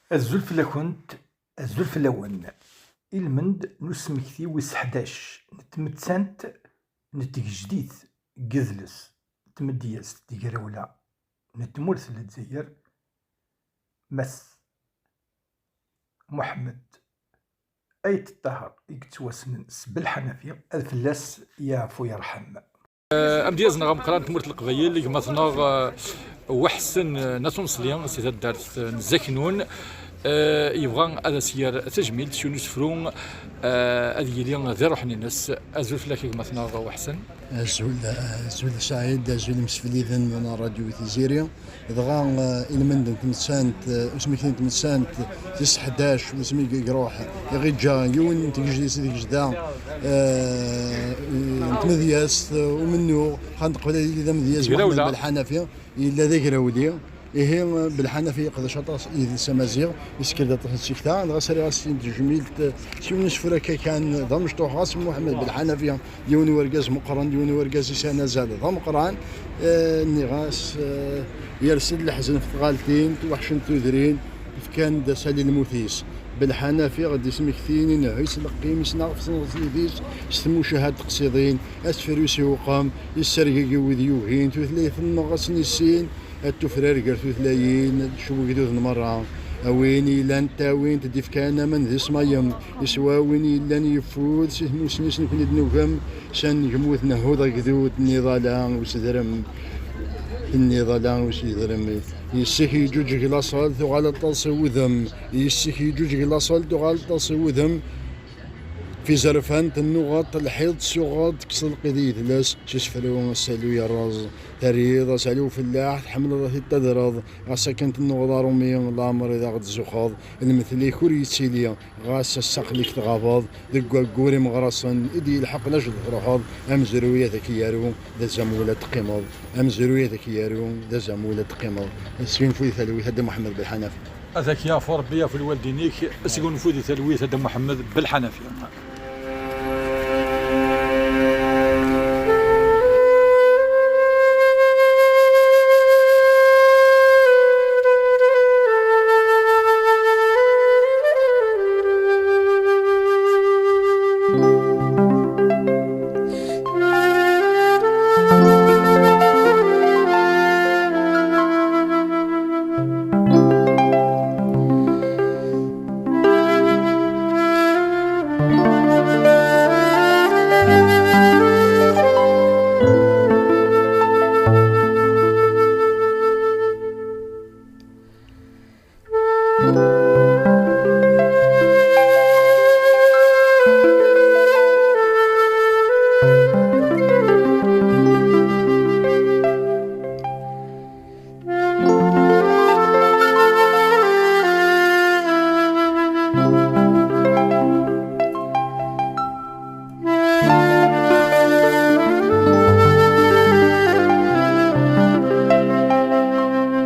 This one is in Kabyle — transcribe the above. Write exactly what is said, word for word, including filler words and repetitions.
Azul fell-akent, azul fell-awen. Ilmend n usmekti wis ḥdac n tmettant n tgejdit n yidles n tmedyazt tigrawla n tmurt n Lezzayer, Mass Muḥemmed Ayt Ṭaher i yettwassnen s Belḥanafi, ad fell-as yeɛfu yerḥem. Amedyaz-nneɣ ameqqran n tmurt n Leqbayel, gma-tneɣ, eh, Waḥsen, eh, n At Umeṣli, si taddart, eh, n Zaknun, eh, yebɣa ad as-yerr tajmilt s yiwen usefru, eh, ad yili di ṛṛuḥ-nnes. Azul fell-ak a gma-tneɣ Waḥsen. Azul, azul Saɛid, azul imsefliden n Radio Tiziri. Dɣa, eh, ilmend n tmettant, eh, usmekti n tmettant tis ḥdac, wasmi i iruḥ, i ɣ-iǧǧa yiwen n tgejdit i tgejda, eh, n tmedyazt, eh, umennuɣ, xan teqbel ad yili d amedyaz Muḥemmed Belḥanafi, yella d agrawli. Ihi, Belḥanafi yeqdec aṭas idles amaziɣ, yessker-d aṭas n tsekta, dɣa sriɣ-as-t-id tejmilt, eh, s yiwen n usefru akka kan d amecṭuḥ, ɣas Muḥemmed Belḥanafi d yiwen n urgaz meqqren, d yiwen n urgaz yesɛan azal d ameqqran. Eh, nniɣ-as, eh, yers-d leḥzen ɣef tɣaltin, twaḥcent tudrin, fkan-d asal i lmut-is. Belḥanafi ɣ-d-ismektin, inehhu-s leqqim-is, neɣ f tneḍlit-is, s tmucaha d teqsiḍin, asefru-s iwqem, yessergagi wid yugin, tutlayt-nneɣ ad s-nissin, ad tufrar gar tutlayin, ad tcewweg igduden merra. A win yellan ttawin-t, d-ifkan aman d ismayem, iswa win yellan yeffud, si tmusni-s nekni d-nugem, s anegmu tnehhuḍ agdud n iḍala usedrem, n iḍala usedrem. Yes-k yeǧǧuǧeg laṣel, tuɣal aṭas i wudem, yes-k yeǧǧuǧeg laṣel, tuɣal aṭas i wudem. Fi zerfan tennuɣeḍ, lḥiḍ tsuɣeḍ, tekkseḍ lqid i yidles, s usefru asalu yerreẓ. Terriḍ asalu ufellaḥ, tḥemmleḍ ad t-id-tadreḍ, ɣas akken tennuɣeḍ aṛumi, leɛmer i d aɣ-d-tzuxxeḍ, lmetl-ik ur yettili, ɣas ass aql-ik tɣabeḍ, deg waggur imeɣrasen i d-yelḥeq lajd truḥeḍ, amezruy ad ak-yaru, d azamul ad teqqimeḍ, amezruy ad ak-yaru, d azamul ad teqqimeḍ. Sgunfu di talwit a Dda Muḥemmed Belḥanafi. Ad ak-yaɛfu Rebbi, yaɛfu lwaldin-ik, sgunfu di talwit a Dda Muḥemmed Belḥanafi.